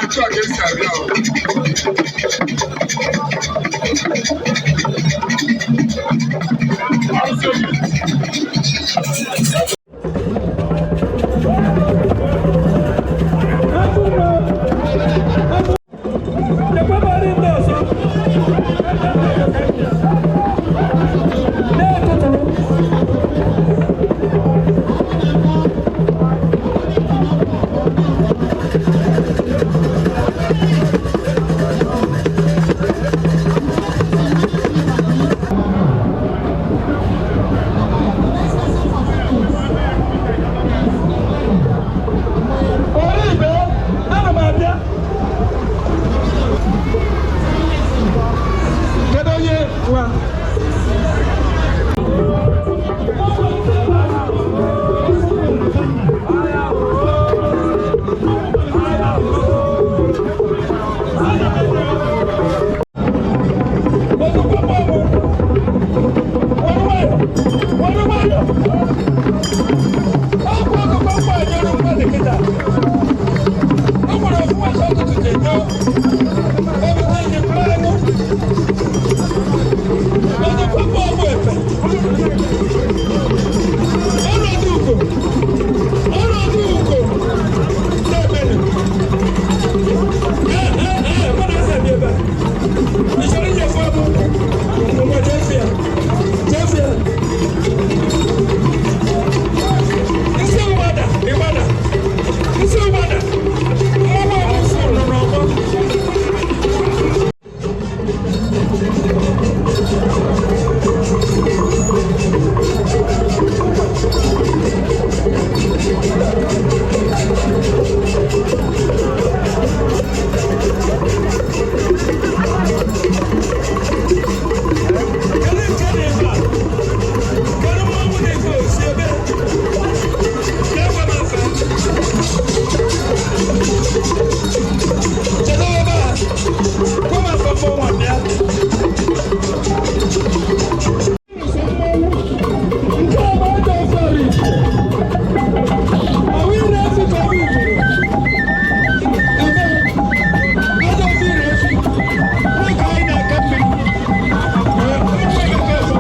Etu a ka esi abịa o. Arụsị obi. Oribe, ana m abịa. Kedu onye nwa? Ozugbo mmanwụ. Were nwayọ, were nwayọ. Ọkụ akụkọ mgba nyere mmadụ kịta. O nwere ofu nwata ụtụtụ jedo. Ebute ji planụ. Ozugbo mgba ọgbụ efe. Ọnọdụ ugo. Ọnọdụ ugo. Na-emenụ. Ee, ee, ee, mụ na asa bi ebe a. Ị chọrọ inyefe ọmụ? Ngwa jefia. Jefia. Nsị mgbada, ịgbada. Nsị mgbada. Mmanwụ ọmụfụ nọ n'ọgbọ. Kedu nke dị ebe a? Kedu mmanwụ na-efe osi ebe? Bịa gwa m afa. Kedu ebe a? Gwa m afa mmọnwụ a bịa. Nke a bụ ajọ ofe Oraifite. Ọ bụ ire efi ka ọ bụ ugboro? Ebe ajọ ofe ire efi. N'oge anyị na-aka mmiri. Ee, mmiri aka ọzọ.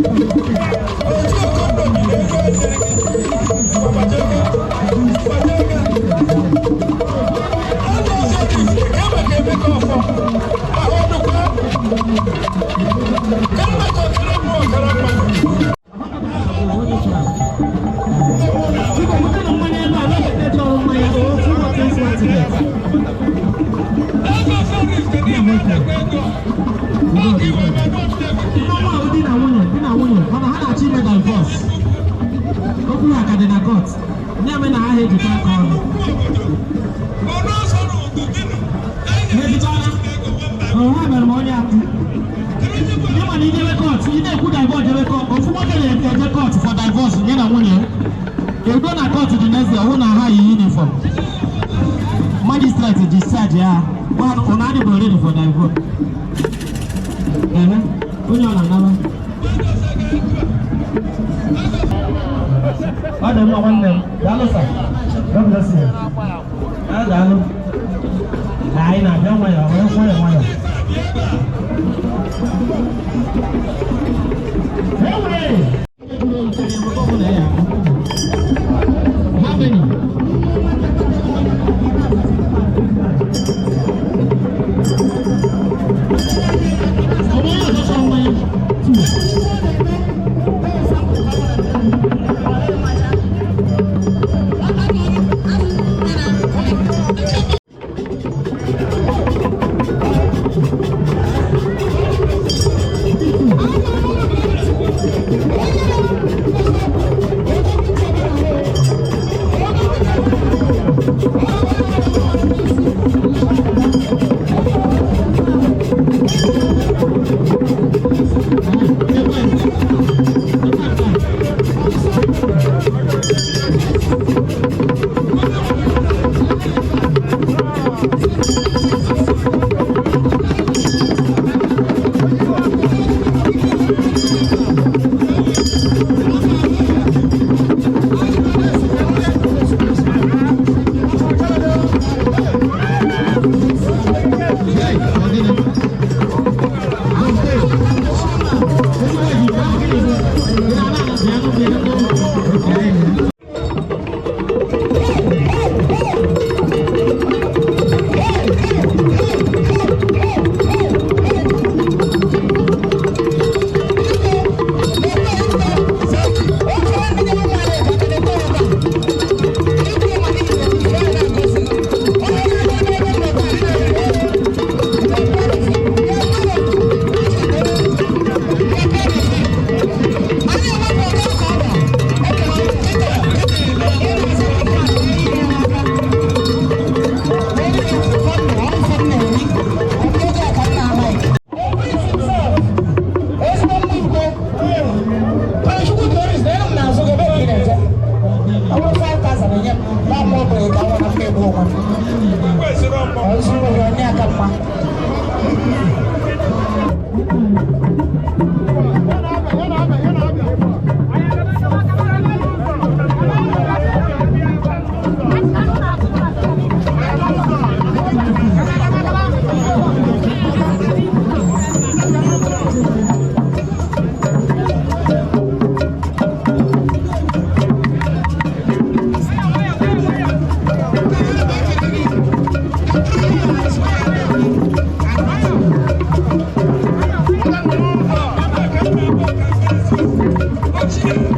Ojú ọkọ̀ mi lè gbọ́ ẹ̀jẹ̀ gbàjẹ́gẹ́ gbàjẹ́gẹ́. Ọjọ́ ọjọ́ ti fi kẹ́mẹ̀ kẹ́mẹ́ kọ́ fọ́. Àwọn ọdún kẹ́mẹ̀ kọ́ kẹ́rẹ́ mú ọ̀kẹ́rẹ́ pa. Biko, butenụ mmanya ebe a, na-eche ọrụ mmanya o, see what things want to get. Ego service kedu ihe na-ekwe ego? Ọ ka iwe ma nọ nne gị. Mmanwụ ahụ di na nwunye, di na nwunye, mana ha na-achọ ime divorce. na-eje court for divorce, ya na nwunye ego na court dị n'ezie hụ na ha yi uniform. Magistrate discharge ya, ụnụ adịbụ ready for divorce. Ehe, onye ọ na-anaba. Ọ dị mma, nwanne m. Daalụ sir. God bless you. Ah, daalụ. Na anyị na-abịa nwayọọ nwayọọ nwayọọ. Enwere! How many? Ọmọ yóò tó sọ ọmọ yẹn. Two.